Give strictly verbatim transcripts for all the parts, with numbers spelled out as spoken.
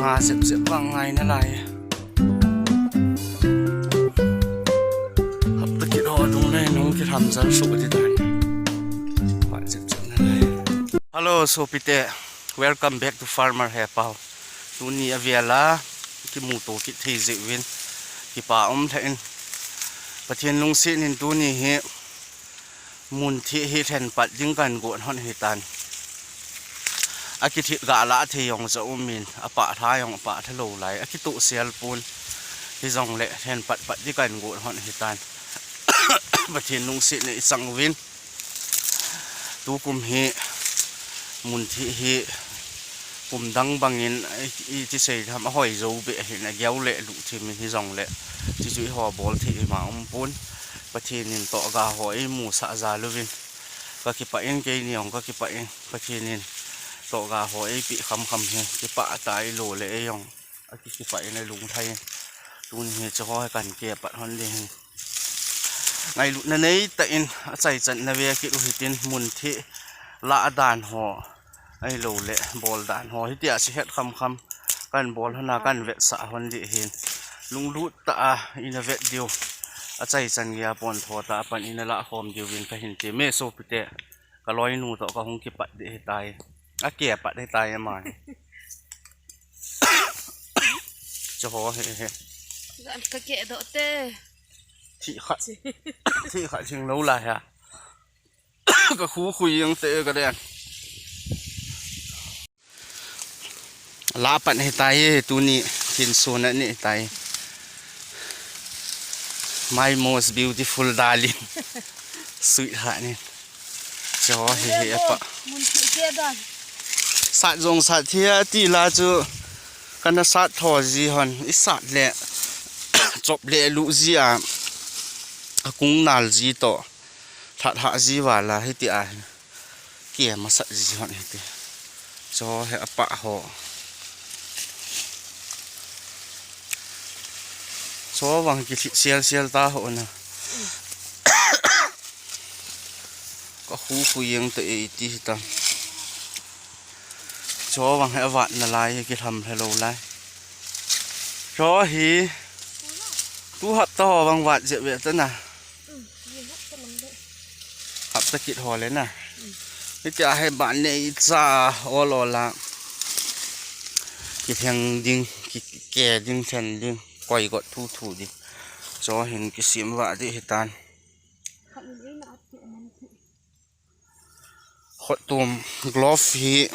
A zep zep vang ngai nalai. Hapta kit ho dung le nung kilham jal suh di dan. Vah zep zep nalai. Hello, sopite. Welcome back to Farmer Hepao. Tuni a vela kimuto kit thei jeh uvin kipa um lheh in. Pathen lungset in tuni hi mun thih hi lhen pat ding kan gon hon hitan. A kithit ga la thei jong ja um in, a pah tha jong pah tha lo lai, a kitoh sel pon. Hijongle lhen pat pat ding kan gon hon hitan. Pathen lungset in i chang uvin. Tukum hi mun thih hi kum dang bangin i, i ti sei tham a hoi jo be hin a geu le lu thim in hijongle. Ti chu i ho bol thei i ma um pon. Pathen in toh ga ho ei musah jal uvin. Ka kipah in keini jong ka kipah in. Pathen in toh ga ho ei pi kham kham hi. Kipah tai lo le ei jong. A ki kipah in a lung thai in. Tuni hi chu ho he kan ke pat hon ding hin. Ngailutna nei tah in a chai chan na ve kit u hitin mun thih la dan ho. Ahilou le bol dan ho. Hitia si het kham kham. Kan bol hon a kan vetsah hon ding hin. Lunglut tah a i na vet diu. A chai chan gei a pon tho tah a pan i na la khom diu vin ka hin ti me sopite. Ka loinu toh ka hung kipat ding hitai. A ke pat hitai ama hi. Chu ho he he. Gan ka ke doh te. Thih khat. Thih khat thing lo lai ha. Ka khu khu jeng te ka den. La pan hitai tuni thin sun a ni hitai. My most beautiful darling. Sweetheart ni. Chu hi hi apa. Mun thih ke dan. Sat jong sat thia ti la chu kana sat tho ji hon i sat le chop le lu ji a. A kung nal ji toh. That ha ji vala hitia hi. Ke masat ji hon hiti. Chu he apa ho. Chu vang kithit sial sial ta ho na. Ka khu khu jeng te e ti ta. Chu vang he vat nalai he kilham he lo lai. Chu hi. Tu hapta ho vang vat jep ve ta na. Hapta kit ho le na. Hitia he ban nei cha ol ol a. Kitheng ding, ki, ki ke ding, then ding. Koi got thu thu ding. Chu hin kisim va ding hitan. Khottum glove hi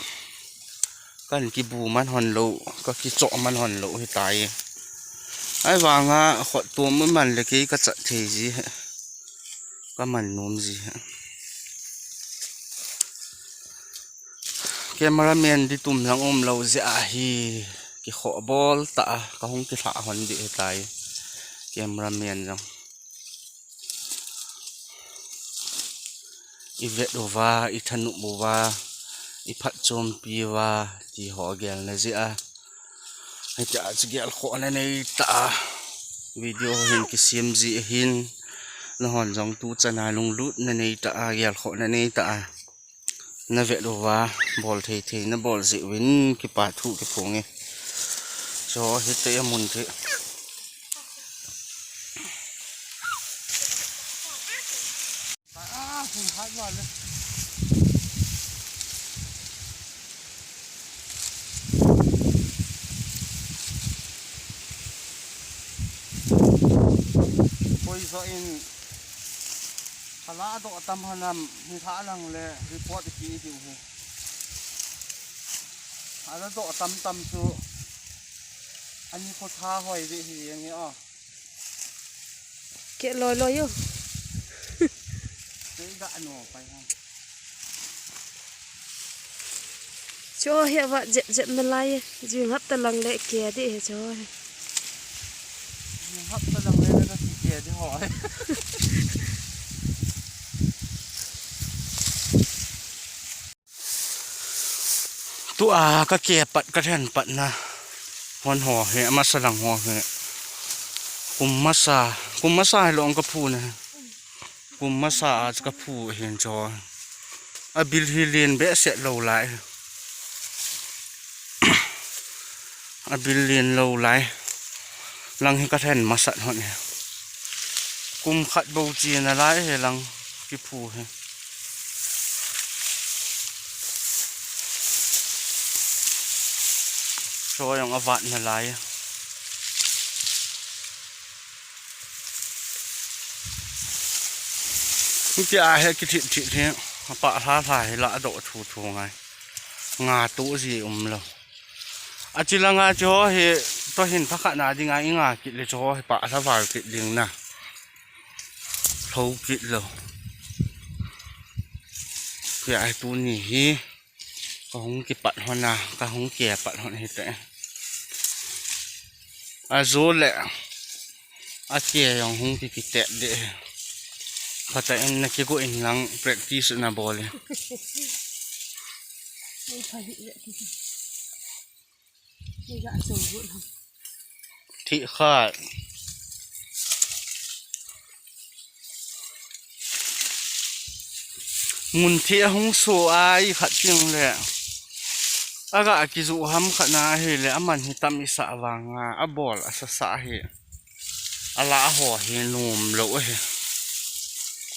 kan kibu man hon lo, ka kichoh man hon lo hitai. Ahivanga khottum man le kei ka chat thei ji he. Ka man nom ji he. Cameraman di tum lang um lo jeh a hi kikhoh bol ta a ka hung kilha hon ding hitai. Cameraman jong. I vet uva, i thanop uva, i phatchompi uva, ti ho gel na jeh a. Hitia chu gelkhoh na nei ta a. Video hin kisem ji ahin. Nahon jong tu chan a lunglut na nei ta a, gelkhoh na nei ta a. Na vet uva, bol thei thei na bol jeh uvin kipa thu kiphong e. Chu hite a mun thei. Koi jo in. Hala doh tam hanam, hi tha lang le report ki diu hi. Hala doh tam tam chu ani ko tha hoi ve hi yang o. Ke loi loi yo. Ke ga no pai ha. Chu hi a vat jep jep nalai e. Jing hapta lang le ke ding hi chu hi. Jing hapta lang le ka ke ding ho. Tua ka ke pat ka then pat na. Hon ho hi, amasa lang ho hi. Kum masa, kum masa hi long ka phu na. Kum masa a chu ka phu hin chu. A bil hi lien behseh lo lai. Abil len lou lai. Lang hi ka then masat hon hi. Kum khat bou chena lai hi lang kiphu hi. Cho jong avat nalai. Hitia hi kithip thip hi. Apah lha lha hi la adoh thu thu ngai. Nga tu ji umlou. Achi langa chu ho hi, tohin thakhat na dinga i nga kit le chu ho hi pah lha val kit ding na. Lho kit lou. Hitia hi tuni hi. Ka hung kipat hon a, ka hung kipat hon hi te. Ajo le. Ake jong hung ki kitet de. Khat a in na kigo in lang practice na bol e. Thi khat. Ngun thi ahung so a i khat ting le. Aga kizu ham khat na hi le aman hi tam i sa vang a, abol a sa sa hi. Ala ho hi nom lou hi.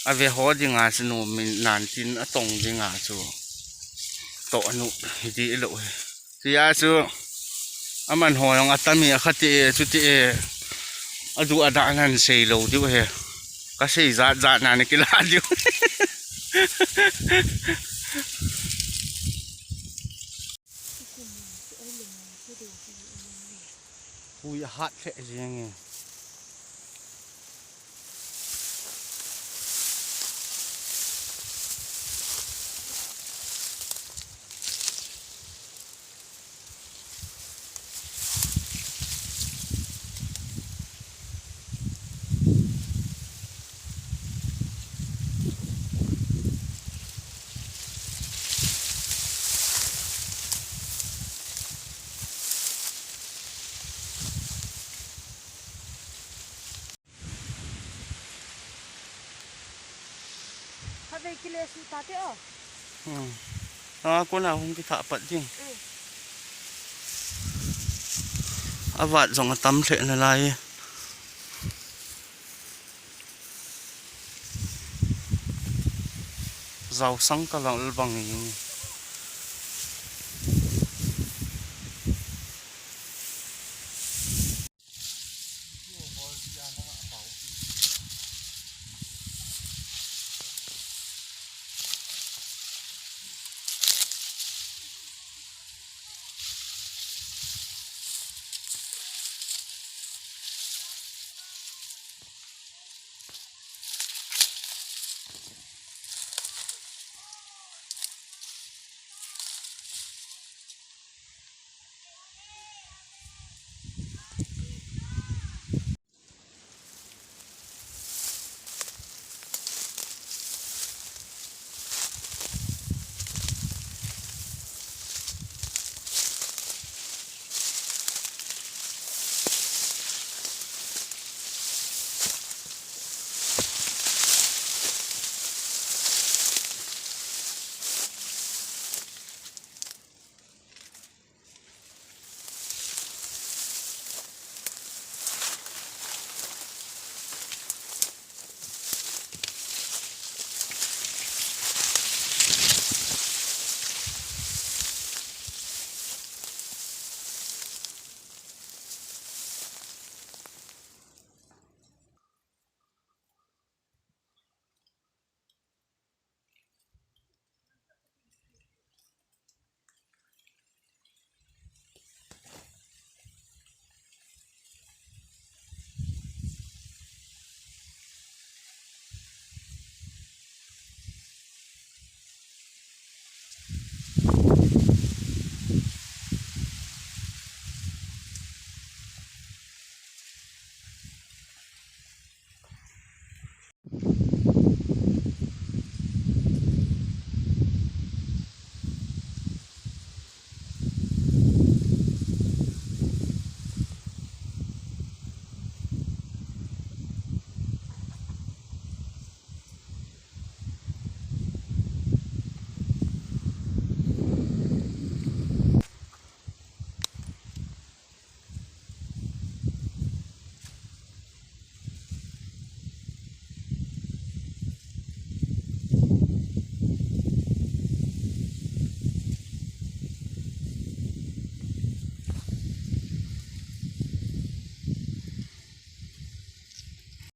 Ave ho dinga chu nom min nan tin atong dinga chu. To nu hi di lou hi. Tia chu aman ho jong atami akhati e, chuti e. Adu ada nan sei lou diu he. Ka sei jat jat nan kila diu. Hui hat le jeng e. Khatvei kile su tate o. Hmm. A, kona hung kitha pat ding. Hmm. Avat jong atam lheh nalai. Jaosang kalal bang in.